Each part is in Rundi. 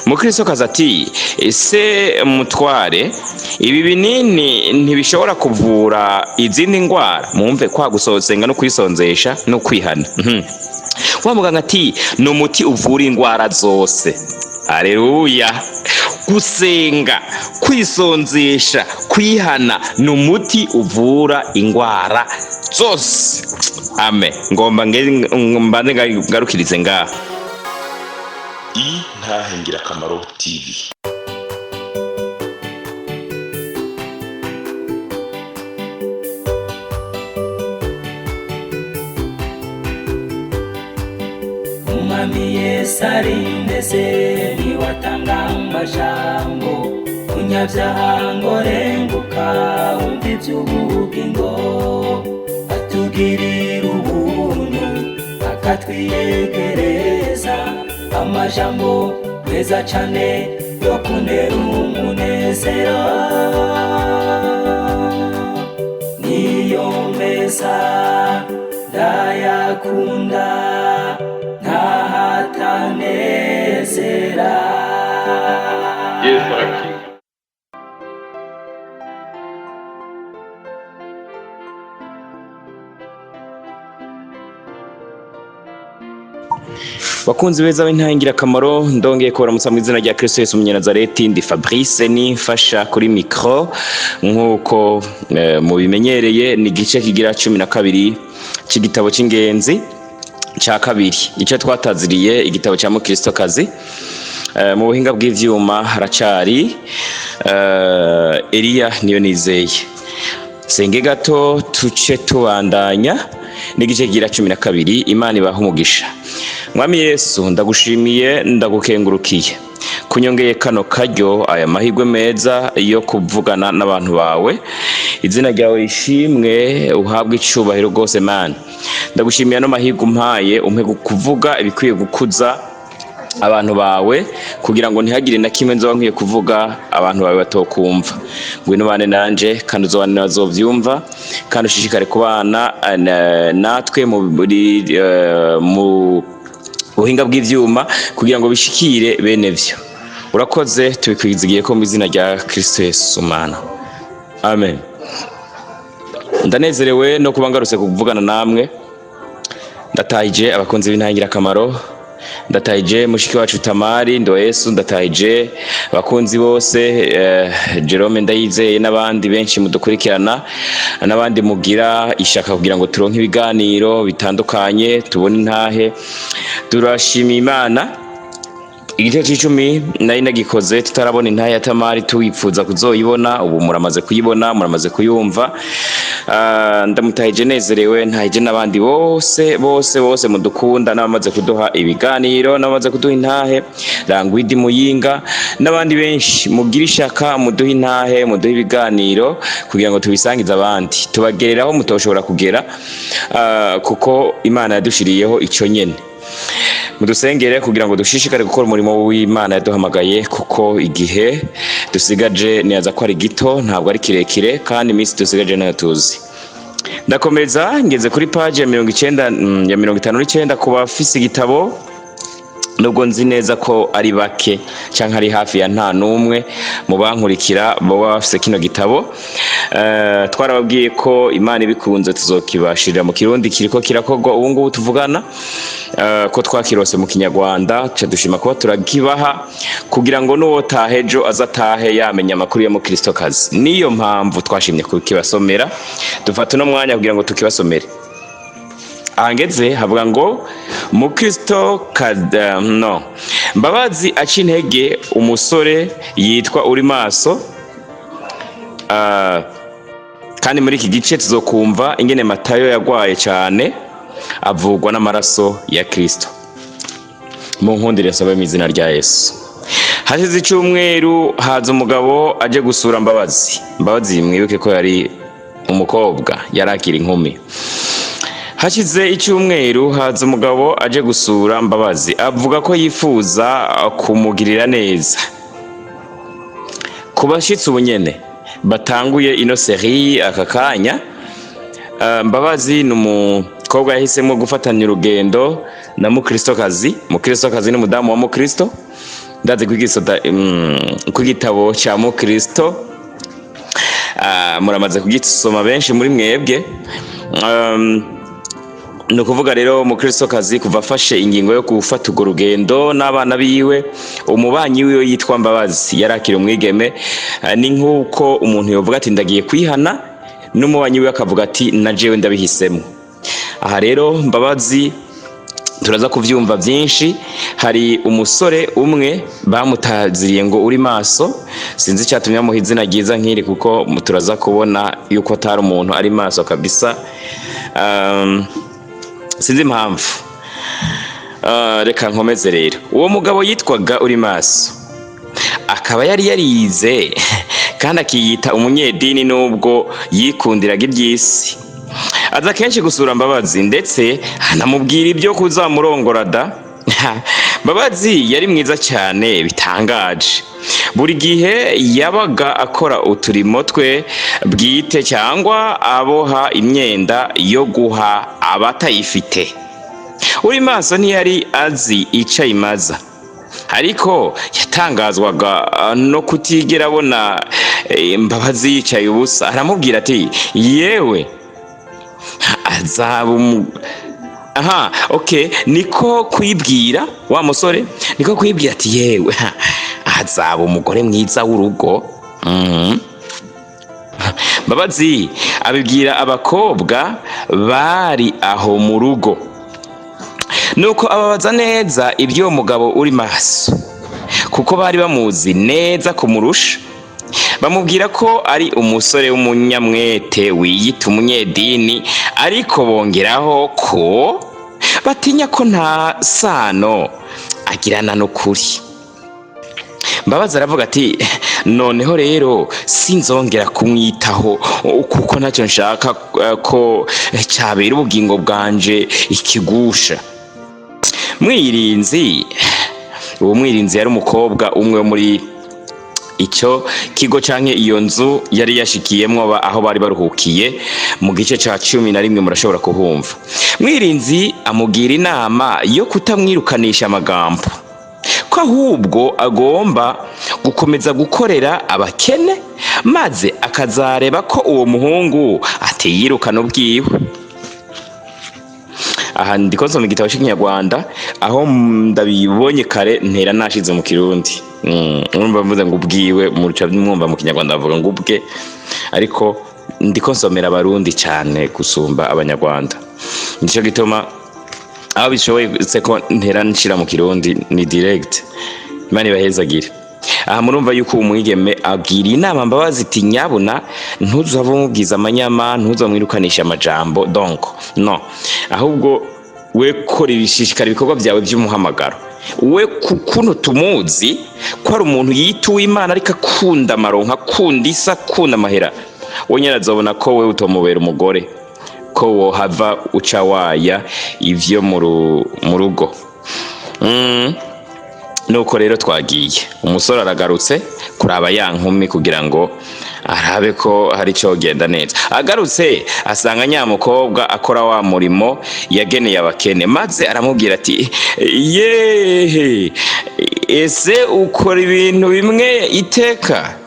Mukristokazi ati: "Ese mutware, ibi binini ntibishobora kuvura izindi ndwara?" Mumve kwa gusosenga no kwisonzesha no kwihana. Wa muganga ati: "Ni umuti uvura indwara zose." Aleluya! Gusenga, kwisonzesha, kwihana ni umuti uvura indwara zose. Ame ngomba mbanze ngarukirize ngaha. Intahe Ngirakamaro TV. Umwami Yesu arindeze, niwe atanga amajambo. Munyabyaha ngo renguka, wumva iby'ubugingo. Atugirira ubuntu, akatwiyegereza amajambo meza cane yo kuntera umunezero. Niyo meza, ndayakunda, ntahatanezera. Yesu arakiza. Bakunzi beza b'Intahe, ndongeye kubaramutsa mu izina rya Kristo Yesu Umunyanazareti. Ndi Fabrice nifasha kuri micro nk'uko mubimenyereye. Ni igice kigira 12 c'igitabo c'ingenzi ca kabiri, icyo twataziriye igitabo cya Mukristokazi. Mu buhinga bw'ivyuma haracari Eliya niyo nizeye. Senge gato tuce tubandanya n'igice kigira 12. Imana ibaha umugisha. Mwami Yesu, ndagushimiye, ndagukengurukiye kunyongeye kano karyo, aya mahirwe meza yo kuvugana n'abantu bawe. Izina ryawe rishimwe, uhabwe icubahiro rwose. Mana, ndagushimiye ano mahirwe umpaye. Umpe kuvuga ibikwiye gukuza abantu bawe, kugira ngo ntihagire na kimwe nzoba nkwiye kuvuga abantu bawe batokumva. Ngwino ubane nanje, kandi uzobane n'abazovyumva, kandi ushishikare kubana natwe mu buhinga bw'ivyuma kugira ngo bishikire bene vyo. Urakoze, tubikwizigiye ko mu izina rya Kristo Yesu Mana, amen. Ndanezerewe no kuba ngarutse kuvugana namwe. Ndatahije abakunzi b'Intahe, ndatahije mushiki wacu Tamari ndo Yesu, ndatahije abakunzi bose, Jerome Ndayizeye n'abandi benshi mudukurikirana, n'abandi mugira ishaka kugira ngo turonke ibiganiro bitandukanye, tubone intahe. Turashima Imana. Igice c'icumi nari nagikoze tutarabona intahe ya Tamari, tuwipfuza kuzoyibona. Ubu muramaze kuyibona, muramaze kuyumva. Ndamutahije nezerewe, ntahije n'abandi bose bose bose mudukunda, n'abamaze kuduha ibiganiro, n'abamaze kuduha intahe, Rangwidi Muyinga n'abandi benshi mugira ishaka, muduhe intahe, muduhe ibiganiro kugira ngo tubisangize abandi, tubagereraho mutoshobora kugera, kuko Imana yadushiriyeho ico nyene. Mudusengere kugira ngo dushishikare gukora umurimo w'Imana yaduhamagaye, kuko igihe dusigaje niyaza ko ari gito, ntabwo ari kirekire, kandi iminsi dusigaje nayo tuzi. Ndakomeza, ngeze kuri page ya 90, ya 59 ku bafise igitabo, nubwo nzi neza ko ari bake canke ari hafi ya nta n'umwe mu bankurikira baba bafise kino gitabo. Twarababwiye ko Imana ibikunze tuzokibashirira mu Kirundi. Kiriko kirakorwa ubu ngubu tuvugana, ko twakirose mu Kinyarwanda, tuca dushima kuba turakibaha kugira ngo n'uwo tahe ejo azatahe yamenya amakuru ya Mukristokazi. Niyo mpamvu twashimye kukibasomera, dufata uno mwanya kugira ngo tukibasomere. Ahangeze havuga ngo Mukristo no Mbabazi aca intege umusore yitwa uri maso. Kandi muri iki gice tuzokumva ingene Matayo yagwaye cyane avugwa n'amaraso ya Kristo. Mu nkundire nsabe mu izina rya Yesu. Hashize icyumweru haza umugabo aje gusura Mbabazi. Mbabazi mwibuke ko yari umukobwa, yari akiri inkumi. Hashize icyumweru haza umugabo aje gusura Mbabazi, avuga ko yifuza kumugirira neza. Ku bashitsi ubunyene batanguye ino série aka kanya, Mbabazi ni umukobwa yahisemo gufatanya urugendo na Mukristokazi. Mukristokazi ni umudamu wa Mukristo. Ndazi ko igitabo cya Mukristo muramaze kugisoma benshi muri mwebwe. Ni ukuvuga rero Umukristokazi kuva afashe ingingo yo gufata urwo rugendo n'abana biwe, umubanyi wiwe yitwa Mbabazi yarakira umwigeme. Ni nk'uko umuntu yovuga ati ndagiye kwihana, n'umubanyi wiwe akavuga ati na jewe ndabihisemo. Aha rero Mbabazi turaza kuvyumva byinshi. Hari umusore umwe bamutaziriye ngo uri maso, sinzi icyatumye amuha izina ryiza nk'iri, kuko turaza kubona yuko atari umuntu ari maso kabisa. Sinzi impamvu. Reka nkomeze rero. Uwo mugabo yitwaga uri maso, akaba yari yarize kandi akiyita umunyedini, nubwo yikundiraga iby'isi. Aza kenshi gusura Mbabazi, ndetse anamubwira ibyo kuzamurongora da. Mbabazi yari mwiza cyane bitangaje. Buri gihe yabaga akora uturimo twe bwite cyangwa aboha imyenda yo guha abatayifite. Uri maso ntiyari azi icyo ayimaza, ariko yatangazwaga no kutigera abona Mbabazi yicaye ubusa. Aramubwira ati yewe azaba aha, okay, niko kwibwira wa musore, niko kwibwira ati yewe azaba umugore mwiza w'urugo. Mbabazi abibwira abakobwa bari aho mu rugo, nuko ababaza neza iby'uwo mugabo uri maso, kuko bari bamuzi neza kumurusha. Bamubwira ko ari umusore w'umunyamwete wiyita umunyedini, ariko bongeraho ko batinya ko nta sano agirana n'ukuri. Mbabazi aravuga ati noneho rero sinzongera kumwitaho, kuko ntacyo nshaka ko cyabera ubugingo bwanje ikigusha. Mwirinzi, uwo Mwirinzi yari umukobwa umwe wo muri icyo kigo canke iyo nzu yari yashikiyemwo aho bari baruhukiye. Mu gice ca 11 murashobora kuhumva. Mwirinzi amugira inama yo kutamwirukanisha amagambo, ko ahubwo agomba gukomeza gukorera abakene, maze akazareba ko uwo muhungu atiyirukana ubwiwe. Aha ndiko nsoma igitabo cy'ikinyarwanda, aho ndabibonye kare ntera nashize mu Kirundi. Urumva mvuze ngo ubwiwe, muca mwumva mu Kinyarwanda bavuga ngo ubwe, ariko ndiko nsomera Abarundi cyane gusumba Abanyarwanda, nico gituma aho bishoboye ko ntera nshira mu Kirundi ni direct. Imana ibahezagire. Aha murumva yuko umwigeme agira inama Mbabazi iti nyabuna ntuzave umubwiza amanyama, ntuzamwirukanisha amajambo, donc no, ahubwo we kora ibishishikara ibikorwa byawe by'umuhamagaro. We kukuntu tumuzi ko ari umuntu yita uw'Imana, ariko akunda amaronka, akunda isa, akunda amahera, we nyine azobona ko we utomubera umugore, ko wohava uca waya ivyo mu rugo. Nuko rero twagiye, umusore aragarutse kuraba ya nkumi kugira ngo arabe ko hari icyo genda neza. Agarutse asanga nyamukobwa akora wa murimo yageneye abakene, maze aramubwira ati yehe, ese ukora ibintu bimwe iteka?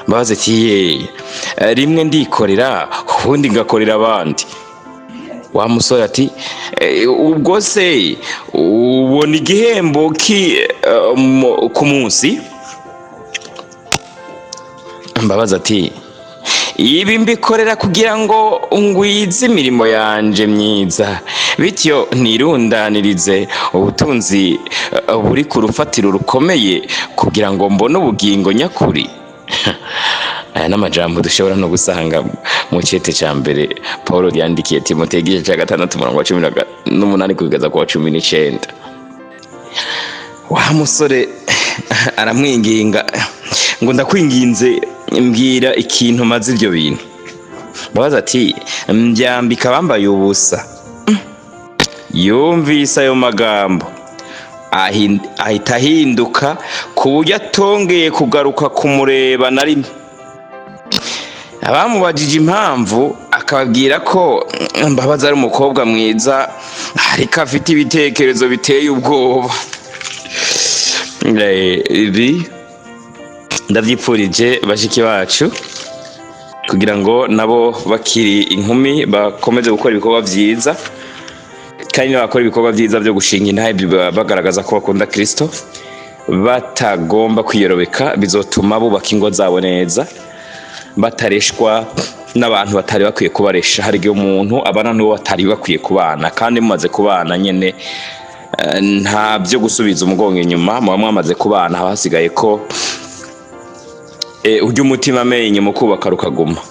Mbabazi ati ye, rimwe ndikorera ubundi ngakorera abandi. Wa musore ati ubwo se ubona igihembo ki ku munsi? Mbabazi ati ibi mbikorera kugira ngo ngwize imirimo yanje myiza, bityo nirundanirize ubutunzi buri ku rufatiro rukomeye, kugira ngo mbone ubugingo nyakuri. Aya n'amajambo dushobora no gusanga mu cete ca mbere Paul yandikiye Timoteyo, igice ca 6, umurongo wa 18 kugeza ku wa 19. Wa musore aramwinginga ngo ndakwinginze mbwira ikintu maze ibyo bintu. Mbabazi ati mbyambika abambaye ubusa. Yumvise ayo magambo ahita ahinduka ku buryo atongeye kugaruka kumureba na rimwe. Abamubajije impamvu akababwira ko Mbabazi ari umukobwa mwiza, ariko afite ibitekerezo biteye ubwoba. Ibi ndavyipfurije bashiki bacu kugira ngo nabo bakiri inkumi bakomeze gukora ibikorwa vyiza, kandi nibakora ibikorwa vyiza vyo gushinga intahe bagaragaza ko bakunda Kristo, batagomba kwiyorobeka, bizotuma bubaka ingo zabo neza, batareshwa n'abantu batari bakwiye kubaresha. Hari igihe umuntu abana n'uwo batari bakwiye kubana, kandi mumaze kubana nyene, nta byo gusubiza umugongo inyuma. Muba mwamaze kubana, haba hasigaye ko urya umutima amenye mu kubaka rukaguma,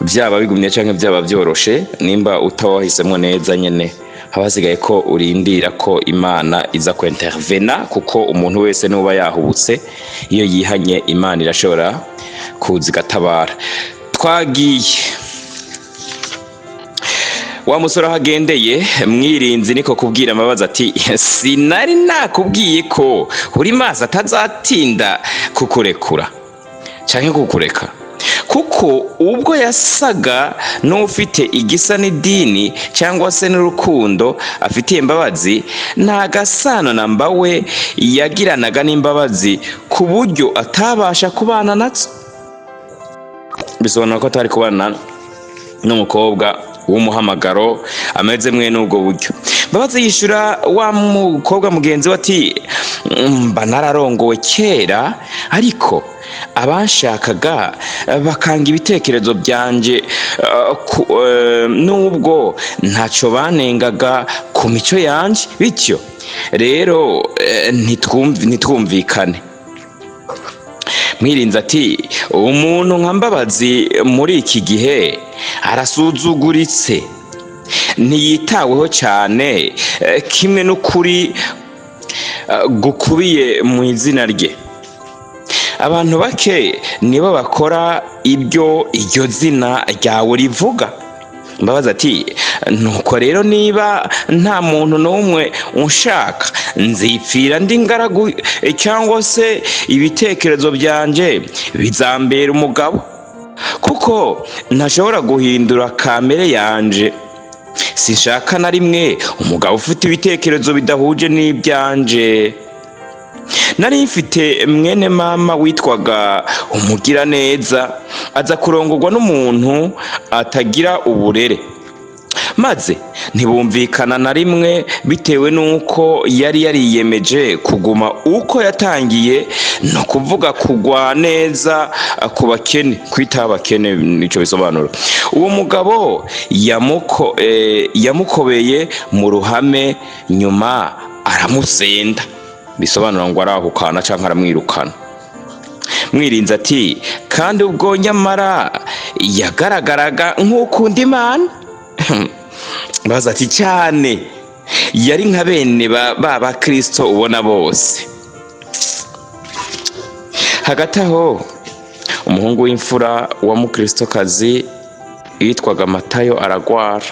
byaba bigumye canke byaba byoroshe. Nimba utaba wahisemwo neza nyene, haba hasigaye ko urindira ko Imana iza kwintervena, kuko umuntu wese nuba yahubutse, iyo yihanye Imana irashobora kuza igatabara. Twagiye wa musore aho agendeye, Mwirinzi niko kubwira amabazo ati: "Sinari nakubwiye ko uri maso atazatinda kukurekura canke kukureka?" Kuko ubwo yasaga n'ufite igisa n'idini cyangwa se n'urukundo afitiye Imbabazi, nta gasano na mbawe yagiranaga n'Imbabazi ku buryo atabasha kubana nazo. Bisobanura ko atari kubana n'umukobwa w'umuhamagaro ameze mwe n'ubwo buryo. Mbabazi yishura wa mukobwa mugenzi we ati: "Mba nararongowe kera, ariko abanshakaga bakanga ibitekerezo byanje, nubwo ntacyo banengaga ku mico yanje, bityo rero ntitwumvikane." Mwirinzi ati: "Umuntu nka Mbabazi muri iki gihe arasuzuguritse, ntiyitaweho cyane, kimwe n'ukuri gukubiye mu izina rye. Abantu bake nibo bakora ibyo iryo zina ryawe rivuga." Mbabazi ati: "Nuko rero niba nta muntu n'umwe unshaka, nzipfira ndi ngaragu, cyangwa se ibitekerezo byanje bizambera umugabo, kuko ntashobora guhindura kamere yanje. Sinshaka na rimwe umugabo ufite ibitekerezo bidahuje n'ibyanje. Nari mfite mwene mama witwaga Umugiraneza, aza kurongorwa n'umuntu atagira uburere, maze ntibumvikana na rimwe bitewe n'uko yari yariyemeje kuguma uko yatangiye, ni ukuvuga kugwa neza ku bakene, kwitaho abakene nicyo bisobanura. Uwo mugabo yamukobeye mu ruhame, nyuma aramusenda." Bisobanura ngo arahukana cyangwa aramwirukana. Mwirinzi ati: "Kandi ubwo nyamara yagaragaraga nk'ukunda Imana?" Baza ati: "Cyane, yari nka bene ba bakristo ubona bose." Hagati aho, umuhungu w'imfura wa Mukristokazi yitwaga Matayo aragwara.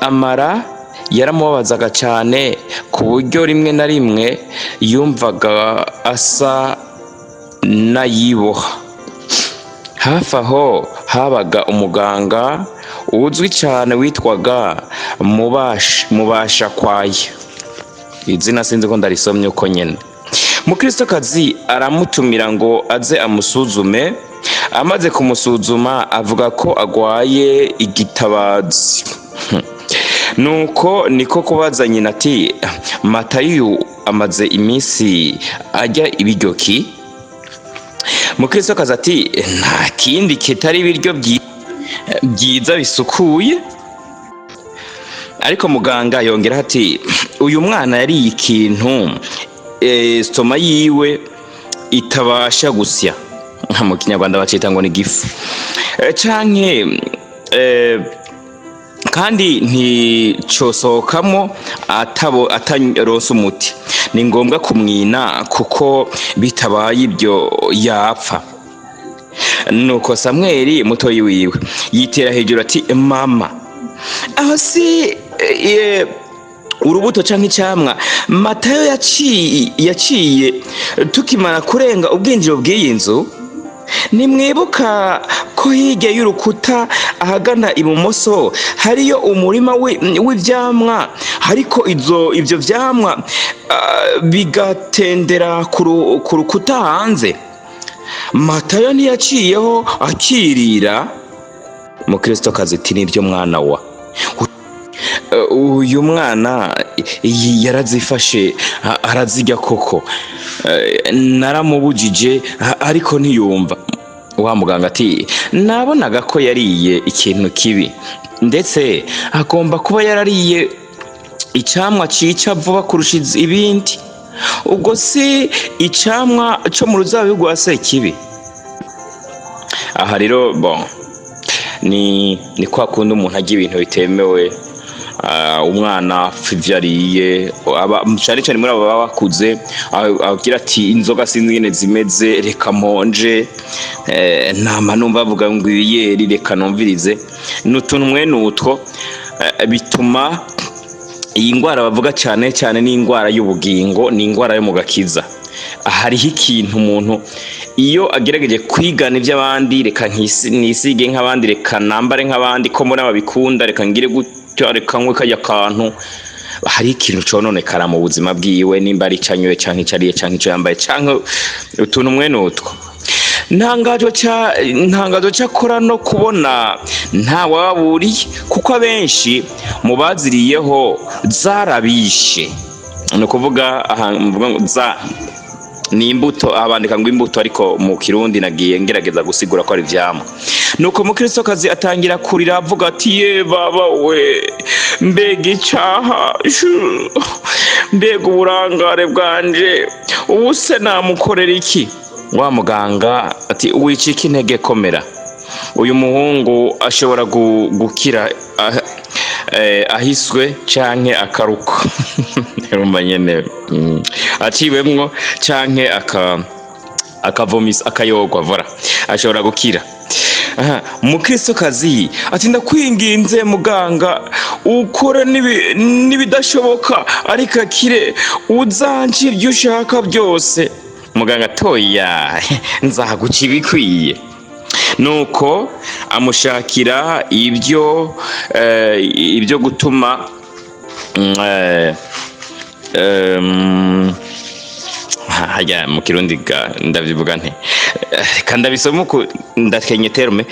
Amara yaramubabazaga cyane, ku buryo rimwe na rimwe yumvaga asa n'ayiboha. Hafi aho habaga umuganga uzwi cyane witwaga Mubasha Kwaya. Izina sinzi ko ndarisomye uko nyene. Mukristokazi aramutumira ngo aze amusuzume. Amaze kumusuzuma, avuga ko agwaye igitabazi. Nuko niko kubaza nyina ati: "Matayo amaze iminsi arya ibiryo ki?" Mukristokazi ati: "Nta kindi kitari ibiryo byiza bisukuye." Ariko muganga yongeraho ati: "Uyu mwana yariye ikintu estomac yiwe itabasha gusya." Mu Kinyarwanda bacita ngo ni gifu. Canke kandi nticosohokamo atabo ataronse umuti. Ni ngombwa kumwina, kuko bitabaye ibyo yapfa. Nuko Samweli mutoyi wiwe yitera hejuru ati: "Mama, aho si urubuto canke icamwa Matayo yaciye tukimara kurenga ubwinjiro bw'iyi nzu? Nimwibuka ko Ko hirya y'urukuta ahagana ibumoso hariyo umurima w'ivyamwa, ariko ivyo vyamwa bigatendera ku rukuta hanze? Matayo ntiyaciyeho akirira. Mukristokazi ati: "Nibyo, mwana wa uyu mwana yarazifashe, arazirya koko. Naramubujije, ariko ntiyumva." Wa muganga ati: "Nabonaga ko yariye ikintu kibi, ndetse agomba kuba yarariye icamwa cica vuba kurusha ibindi. Ubwo si icamwa co mu ruzabibu rwa Sekibi." Aha rero, bon, ni kwa kundi umuntu arya ibintu bitemewe. Umwana apfa ivyo ariye, cane cane muri abo baba bakuze, agira ati: "Inzoga sinzi ingene zimeze, reka mponje, nama numva bavuga ngo ibiyeri, reka numvirize." Ni utuntu mwene utwo, bituma iyi ndwara bavuga cyane cyane ni indwara y'ubugingo, ni indwara yo mu gakiza. Hariho ikintu umuntu iyo agerageje kwigana iby'abandi: "Reka nisige nk'abandi, reka nambare nk'abandi, ko mbona babikunda, reka ngire gutya, reka nywe kajya kantu." Hari ikintu cononekara mu buzima bwiwe, nimba ari ico anyoye, canke ico ariye, canke ico yambaye, canke utuntu mwene utwo. Ntangazwa cyakora no kubona nta waburiye, kuko abenshi mu baziriyeho zarabishe. Ni ukuvuga aha mvuga ngo za ni imbuto, abandika ngo imbuto, ariko mu Kirundi nagiye ngerageza gusigura ko ari ivyamwa. Nuko mukristokazi atangira kurira, avuga ati: "Ye baba we, mbega icaha, shu, mbega uburangare bwanje, ubu se namukorera iki?" Wa muganga ati: "Wicika intege, komera, uyu muhungu ashobora gukira ahiswe canke akaruko." Urumva nyene, aciwemwo canke akavomisa, akayogwa vora ashobora gukira. Aha mukristokazi ati: "Ndakwinginze muganga, ukore n'ibidashoboka, ariko akire. Uzance ibyo ushaka byose." Muganga: "Toya, nzaguca ibikwiye." Nuko amushakira ibyo gutuma harya mu Kirundi ndabivuga nte? Reka ndabisoma uku, ndakenye terme.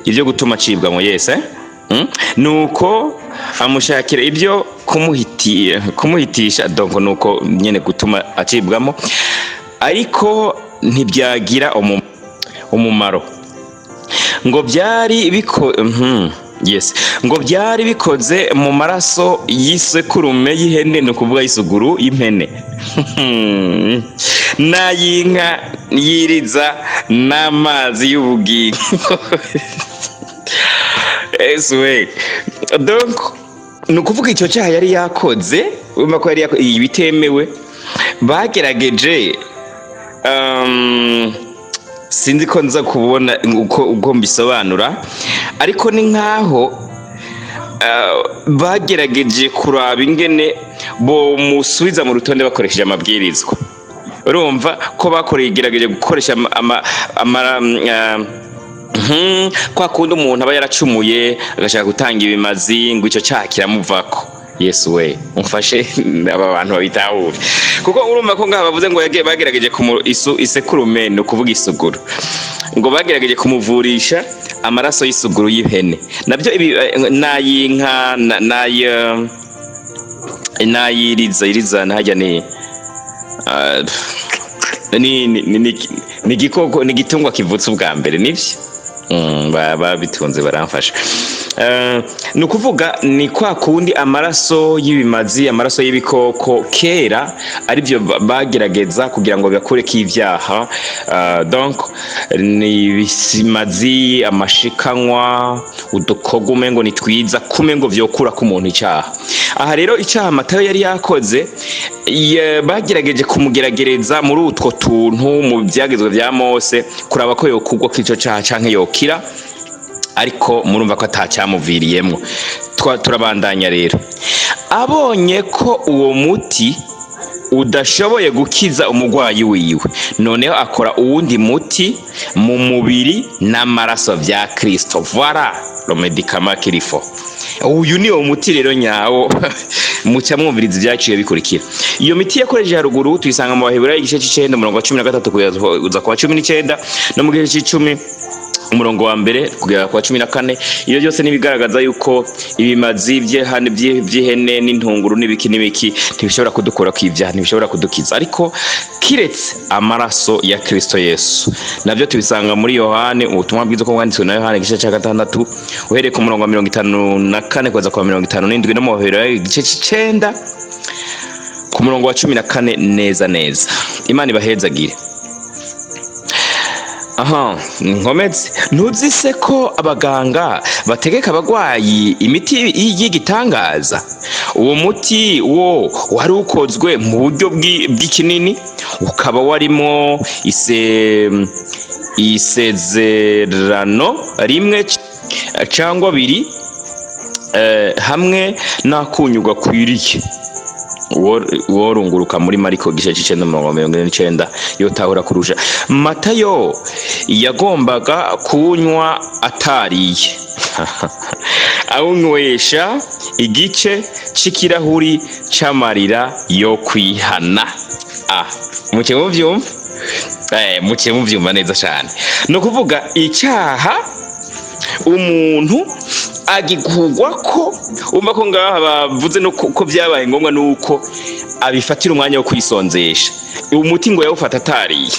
Ibyo gutuma acibwa mu yese, eh? Nuko amushakira ibyo kumuhitisha, donc nuko nyene gutuma acibwamo, ariko ntibyagira umumaro. Ngo byari biko yes, ngo byari bikoze mu maraso y'isekurume y'ihene, ni ukuvuga y'isuguru y'impene n'ay'inka yiriza n'amazi y'ubugingo. Esuwe, donc ni ukuvuga icyo cyaha yari yakoze, urumva ko yari yakoze ibitemewe. Bagerageje, sinzi ko nza kubona uko mbisobanura, ariko ni nkaho bagerageje kuraba ingene bomusubiza mu rutonde bakoresheje amabwirizwa. Urumva ko bakoreye, gerageje gukoresha kwa kundi umuntu aba yaracumuye agashaka gutanga ibimazi ngo icyo cyaha kiramuvako. Yesu we, umfashe aba bantu babitahure, kuko urumva ko ngaha bavuze ngo bagerageje isekurume, ni ukuvuga isuguru, ngo bagerageje kumuvurisha amaraso y'isuguru y'ihene, nabyo ibi n'ay'inka, n'ay'iriza. Iriza hajya ni ni igikoko, ni igitungwa kivutse ubwa mbere, nivyo. Babitunze baramfasha. Ni ukuvuga ni kwa kundi amaraso y'ibimazi, amaraso y'ibikoko kera aribyo bagerageza kugira ngo bakureko ivyaha. Donc ni ibisimazi, amashikanwa, udukorwa umengo ni twiza, kumengo vyokurako umuntu icaha. Aha rero icaha Matayo yari yakoze, bagerageje kumugeragereza muri utwo tuntu mu vyagezwe vya Mose, kuraba ko yokurwa kw'ico caha canke yokira, ariko murumva ko atacyamuviriyemwo. Turabandanya rero. Abonye ko uwo muti Udashoboye gukiza umurwayi wiwe, noneho akora uwundi muti mu mubiri n'amaraso vya Kristo. Voilà le médicament qu'il faut. Uyu ni umuti rero nyawo. Muca mwumviriza ibyaciye bikurikira. Iyo miti yakoresheje haruguru tuyisanga mu Baheburayo, igice c'icenda, umurongo wa 13 kugeza ku wa 19, no mu gice c'icumi, umurongo wa mbere kugera ku wa 14. Iyo byose nibigaragaza yuko ibimazi vy'ihene n'intunguru n'ibiki n'ibiki ntibishobora kudukura ku ibyaha, ntibishobora kudukiza, ariko kiretse amaraso ya Kristo Yesu. Navyo tubisanga muri Yohane, ubutumwa bwiza ko bwanditswe na Yohane, igice ca gatandatu, uhereye ku murongo wa 54 kugeza ku wa 57, no mu Baheburayo, igice c'icenda, ku murongo wa 14 neza neza. Imana ibahezagire. Aha nkomeze. Ntuzi se ko abaganga bategeka abagwayi imiti y'igitangaza? Uwo muti wo wari ukozwe mu buryo bw'ikinini, ukaba warimo isezerano rimwe cyangwa abiri, hamwe n'akunyu gakwiriye. Worunguruka muri Mariko, igice c'icenda, umurongo wa 49, yotahura kurusha. Matayo yagombaga kuwunywa atariye, awunywesha igice c'ikirahuri c'amarira yo kwihana. Ah, muke muvyumva, muke muvyumva neza cane. Ni ukuvuga icyaha umuntu agikugwa ko umva ko ngaha bavuze no ko byabaye ngombwa nuko abifatira umwanya wo kwisonzesha. Umuti ngo yawufata atariye.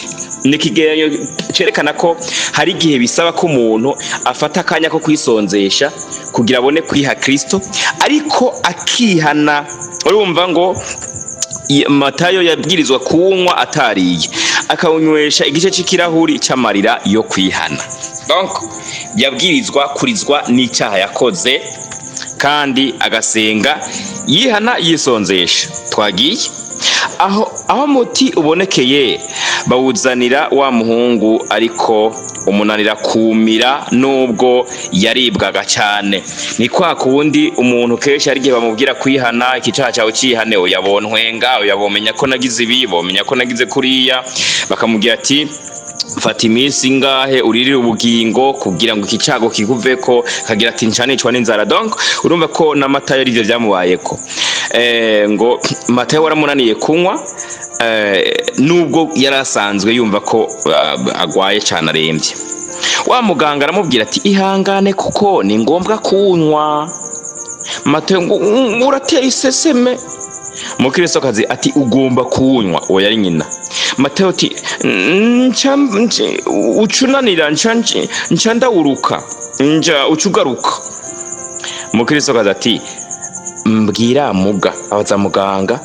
Ni ikigereranyo cerekana ko hari igihe bisaba ko umuntu afata akanya ko kwisonzesha kugira abone kwiha Kristo, ariko akihana. Urumva ngo Matayo yabwirizwa kuwunywa atariye, akawunywesha igice c'ikirahuri c'amarira yo kwihana. Donc yabwirizwa kurizwa n'icyaha yakoze kandi agasenga yihana, yisonzesha. Twagiye aho muti ubonekeye, bawuzanira wa muhungu, ariko umunanira kumira nubwo yaribwaga cyane. Ni kwa kundi umuntu kenshi hari igihe bamubwira kwihana: "Iki cyaha cyawe cyihane." "Oya, bontwenga. Oya, bomenya ko nagize ibi, bomenya ko nagize kuriya." Bakamubwira ati: "Fata iminsi ingahe uririre ubugingo kugira ngo iki cyago kikuveko." Kagira ati: "Nca nicwa n'inzara." Donc urumva ko na Matayo arivyo byamubayeko. Ngo Matayo waramunaniye kunywa, nubwo yari asanzwe yumva ko agwaye cyane, arembye. Wa muganga aramubwira ati: "Ihangane kuko ni ngombwa kuwunywa." Matayo ngo: "Urateye iseseme." Mukristokazi ati: "Ugomba kuwunywa." Uwo yari nyina. Matayo ati: "Nca ucunanira, nca ndawuruka, nja ucugaruka." Mukristokazi ati: "Mbwira muga." Abaza muganga: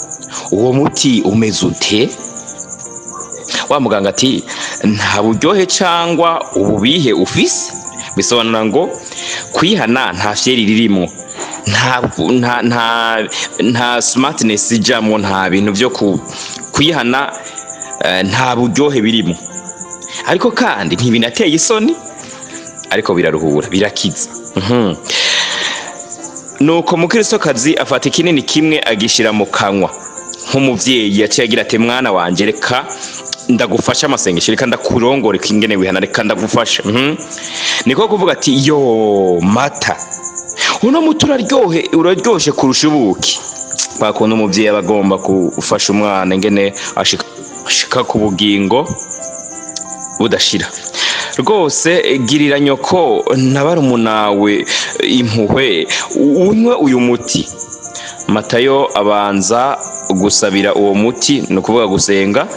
"Uwo muti umeze ute?" Wa muganga ati: "Nta buryohe cyangwa ububihe ufise." Bisobanura ngo kwihana nta fierté ririmo, nta smartness ijamwo, nta bintu byo kwihana, nta buryohe birimo, ariko kandi ntibinateye isoni, ariko biraruhura, birakiza. Nuko mukristokazi afata ikinini kimwe agishira mu kanwa. Nk'umuvyeyi yaciye agira ati: "Mwana wanje, reka ndagufasha amasengesho, reka ndakurongore ingene wihana, reka ndagufasha." Niko kuvuga ati: "Yo mata, uno muti uraryohe, uraryoshe kurusha ubuki." Kwa kuntu umuvyeyi aba agomba gufasha umwana ingene ashika ku bugingo budashira. "Rwose girira nyoko na barumunawe impuhwe, unywe uyu muti." Matayo abanza gusabira uwo muti, ni ukuvuga gusenga,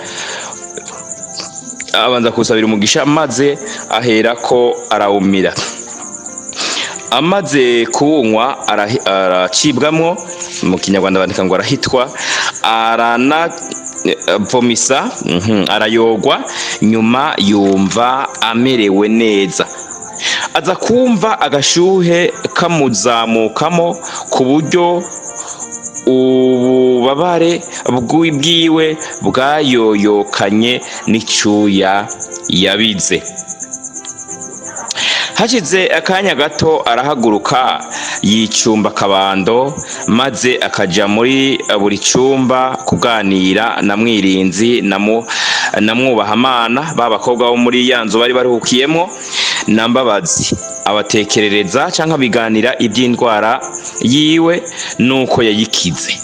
abanza kuwusabira umugisha, maze aherako arawumira. Amaze kuwunywa aracibwamwo, mu Kinyarwanda bandika ngo arahitwa, aranavomisa, arayogwa. Nyuma yumva amerewe neza, aza kumva agashuhe kamuzamukamo ku buryo ububabare bwiwe bwayoyokanye n'icuya yabize. Hashize akanya gato arahaguruka, yicumba akabando, maze akaja muri buri cumba kuganira na Mwirinzi na Mwubahamana, ba bakobwa bo muri ya nzu bari baruhukiyemo, na Mbabazi, abatekerereza canke abiganira iby'indwara yiwe nuko yayikize.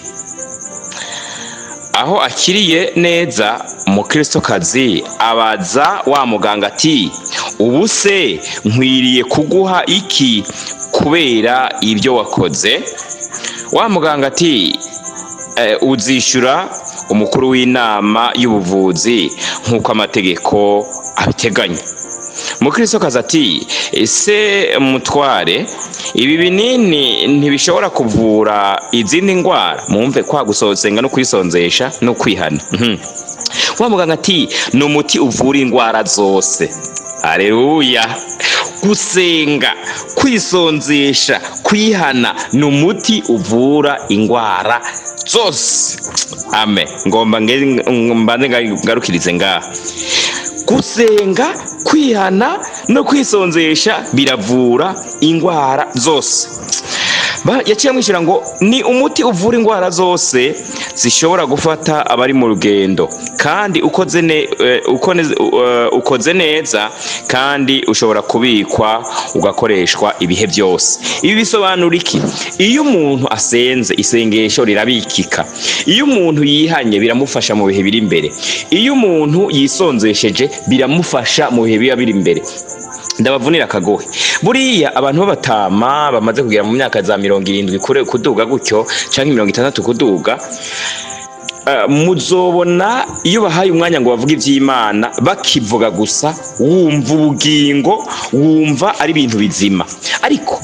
Aho akiriye neza, umukristokazi abaza wa muganga ati: "Ubu se nkwiriye kuguha iki kubera ibyo wakoze?" Wa muganga ati: "Uzishyura umukuru w'inama y'ubuvuzi nk'uko amategeko abiteganya." Umukristokazi ati: "Ese mutware, ibi binini ntibishobora kuvura izindi ndwara?" Mumve kwa gusosenga no kwisonzesha no kwihana. Wa muganga ati: "Ni umuti uvura indwara zose." Aleluya! Gusenga, kwisonzesha, kwihana ni umuti uvura indwara zose. Amen. Ngomba mbanze ngarukirize ngaha. Gusenga, kwihana no kwisonzesha biravura indwara zose. Yaciye amwishyura ngo: "Ni umuti uvura indwara zose zishobora gufata abari mu rugendo, kandi ukoze neza, kandi ushobora kubikwa ugakoreshwa ibihe byose." Ibi bisobanura iki? Iyo umuntu asenze, isengesho rirabikika. Iyo umuntu yihanye, biramufasha mu bihe biri imbere. Iyo umuntu yisonzesheje, biramufasha mu bihe biba biri imbere. Ndabavunira akagohe: buriya abantu b'abatama bamaze kugera mu myaka za 70 kure kuduga gutyo, canke 60 kuduga, muzobona iyo bahaye umwanya ngo bavuge ivy'Imana, bakivuga gusa wumva ubugingo, wumva ari ibintu bizima. Ariko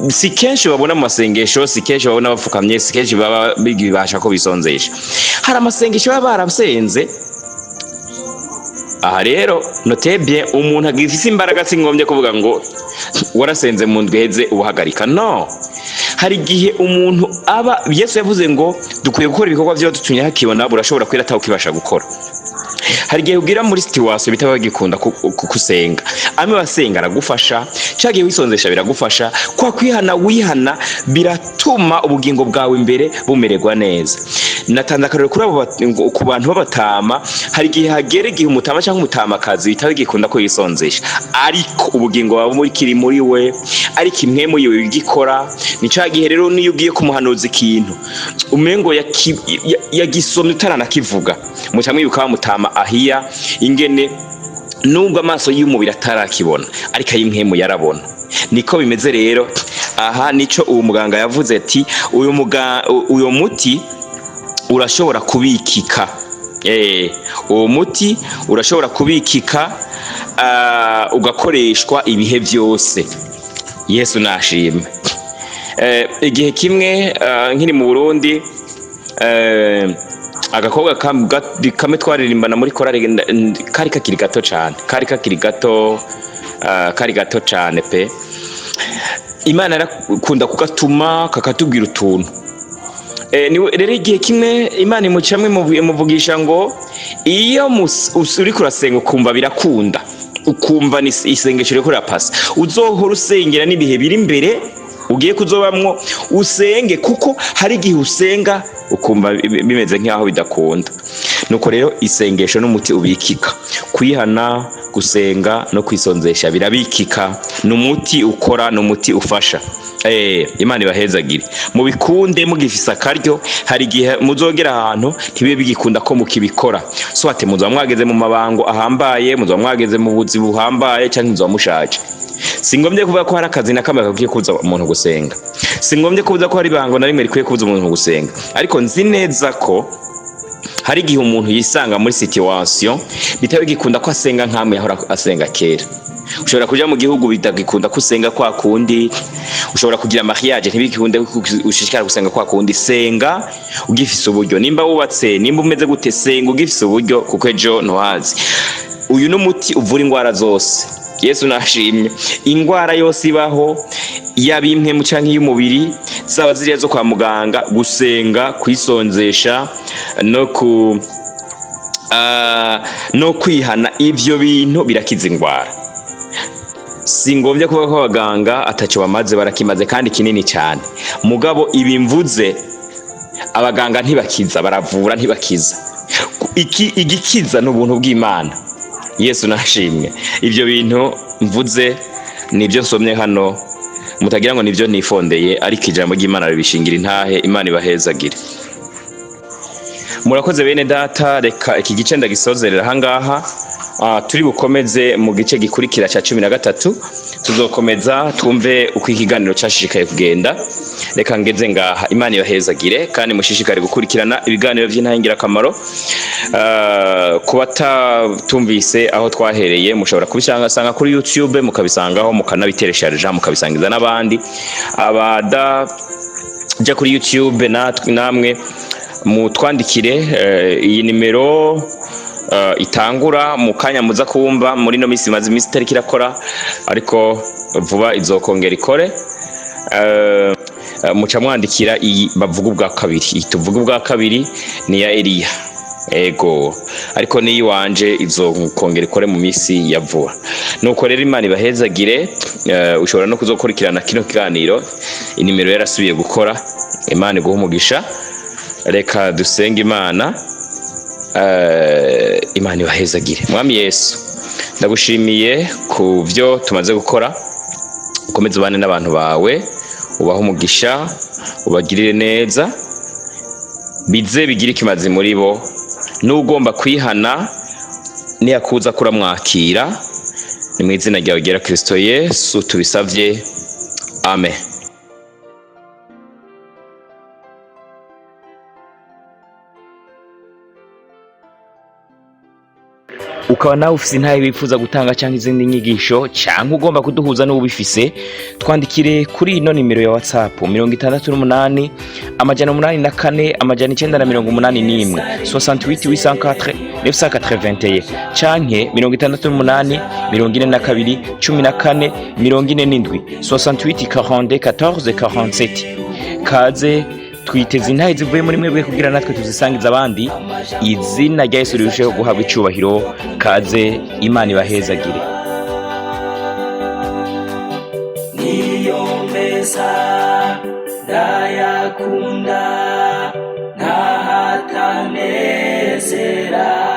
si kenshi babona mu masengesho, si kenshi babona bapfukamye, si kenshi baba bibasha ko bisonzesha. Hari amasengesho baba barasenze. Aha rero, notez bien, umuntu agifise imbaraga, si ngombye kuvuga ngo warasenze mu ndwi iheze ubuhagarika. No hari igihe umuntu aba, Yesu yavuze ngo dukwiye gukora ibikorwa vyo dutumye hakibona, burashobora kwira atawe ukibasha gukora. Hari igihe ugira muri situation bitaba bigikunda kusenga. Amwe basenga aragufasha, ca gihe wisonzesha biragufasha, kwa kwihana wihana biratuma ubugingo bwawe imbere bumererwa neza. Natanze akarorero kuri abo ku bantu b'abatama. Hari igihe hagera igihe umutama cyangwa umutamakazi bitaba bigikunda ko yisonzesha, ariko ubugingo buba bukiri muri we, ariko impwemu yiwe igikora. Ni ca gihe rero niyo ugiye kumuhanuza ikintu, umengo yagisomye utaranakivuga. Muca mwibuka wa mutama Ahiya, ingene nubwo amaso y'umubiri atarakibona, ariko ay'impwemu yarabona. Niko bimeze rero aha. Nico uwo muganga yavuze ati: "Uyu muti urashobora kubikika." Uwo muti urashobora kubikika, ugakoreshwa ibihe byose. Yesu nashimwe. Igihe kimwe, nkiri mu Burundi, agakobwa kamwe twaririmbana muri korari kari kakiri gato cane, kari kakiri gato, kari gato cane pe. Imana yarakunda kugatuma kakatubwira utuntu. Rero igihe kimwe Imana imucamwe imuvugisha ngo: "Iyo uriko urasenga ukumva birakunda, ukumva ni isengesho ririko rirapasa, uzohora usengera n'ibihe biri imbere ugiye kuzobamwo, usenge, kuko hari igihe usenga ukumva bimeze nk'aho bidakunda." Nuko rero isengesho n'umuti ubikika. Kwihana, gusenga no kwisonzesha birabikika, ni umuti ukora, ni umuti ufasha. Imana ibahezagire, mubikunde mugifise akaryo. Hari igihe muzogera ahantu ntibibe bigikunda ko mukibikora, soit muzoba mwageze mu mabango ahambaye, muzoba mwageze mu buzi buhambaye, canke muzoba mushaje. Si ngombye kuvuga ko hari akazi na kamwe gakwiye kubuza umuntu gusenga, si ngombye kubuza ko hari ibango na rimwe rikwiye kubuza umuntu gusenga, ariko nzi neza ko hari igihe umuntu yisanga muri situation bitaba bigikunda ko asenga nk'amwe yahora asenga kera. Ushobora kuja mu gihugu bitagikunda ko usenga kwa kundi, ushobora kugira mariage ntibikunde ko ushishikara gusenga kwa kundi. Senga ugifise uburyo, nimba wubatse, nimba umeze gute, senga ugifise uburyo, kuko ejo ntuhazi. Uyu ni umuti uvura indwara zose. Yesu nashimye. Indwara yose ibaho, yaba impwemu canke iy'umubiri, zaba ziriya zo kwa muganga, gusenga, kwisonzesha no kwihana, ivyo bintu birakiza indwara. Si ngombye kuvuga ko abaganga ataco bamaze, barakimaze kandi kinini cyane. Mugabo ibi mvuze, abaganga ntibakiza, baravura ntibakiza. Iki igikiza ni ubuntu bw'Imana. Yesu nashimwe. Ibyo bintu mvuze nibyo nsomye hano, mutagira ngo nibyo nifondeye, ariko ijambo ry'Imana ribishingira intahe. Imana ibahezagire. Murakoze bene data. Reka iki gice ndagisozerera ahangaha. Turi bukomeze mu gice gikurikira cya 13, tuzokomeza twumve uko ikiganiro cyashishikaye kugenda. Reka ngeze ngaha. Imana ibahezagire kandi mushishikare gukurikirana ibiganiro by'Intahe Ngirakamaro. Ku batatumvise aho twahereye, mushobora kubisanga kuri YouTube, mukabisangaho, mukanabiteresharija, mukabisangiza n'abandi. Abada jya kuri YouTube namwe mutwandikire iyi nimero itangura mu kanya muza kumva. Muri no minsi imaze iminsi itariko irakora, ariko vuba izokongera ikore. Muca mwandikira iyi bavuga ubwa kabiri. Iyi tuvuga ubwa kabiri ni ya Eliya, ego, ariko niyi wanje izokongera ikore mu minsi ya vuba. Nuko rero Imana ibahezagire. Ushobora no kuzokurikirana kino kiganiro inimero yarasubiye gukora. Imana iguhe umugisha. Reka dusenge Imana. Imana ibahezagire. Mwami Yesu, ndagushimiye ku byo tumaze gukora. Ukomeze ubane n'abantu bawe, ubahe umugisha, ubagirire neza, bize bigire ikimazi muri bo. N'ugomba kwihana niyakuza kuramwakira. Ni mu izina ryawe ryera Kristo Yesu tubisavye, amen. Ukaba nawe ufise intahe wifuza gutanga cyangwa izindi nyigisho, cyangwa ugomba kuduhuza n'ubifise, twandikire kuri ino nimero ya WhatsApp: 68 804 981, 68 804 981, canke 68 42 14 47, 68 42 14 47. Kaze, twiteze intahe zivuye muri mwebwe kugira natwe tuzisangiza abandi, izina rya Yesu rirusheho guhabwa icubahiro. Kaze, Imana ibahezagire. Niyo meza ndayakunda, ntahatanezera.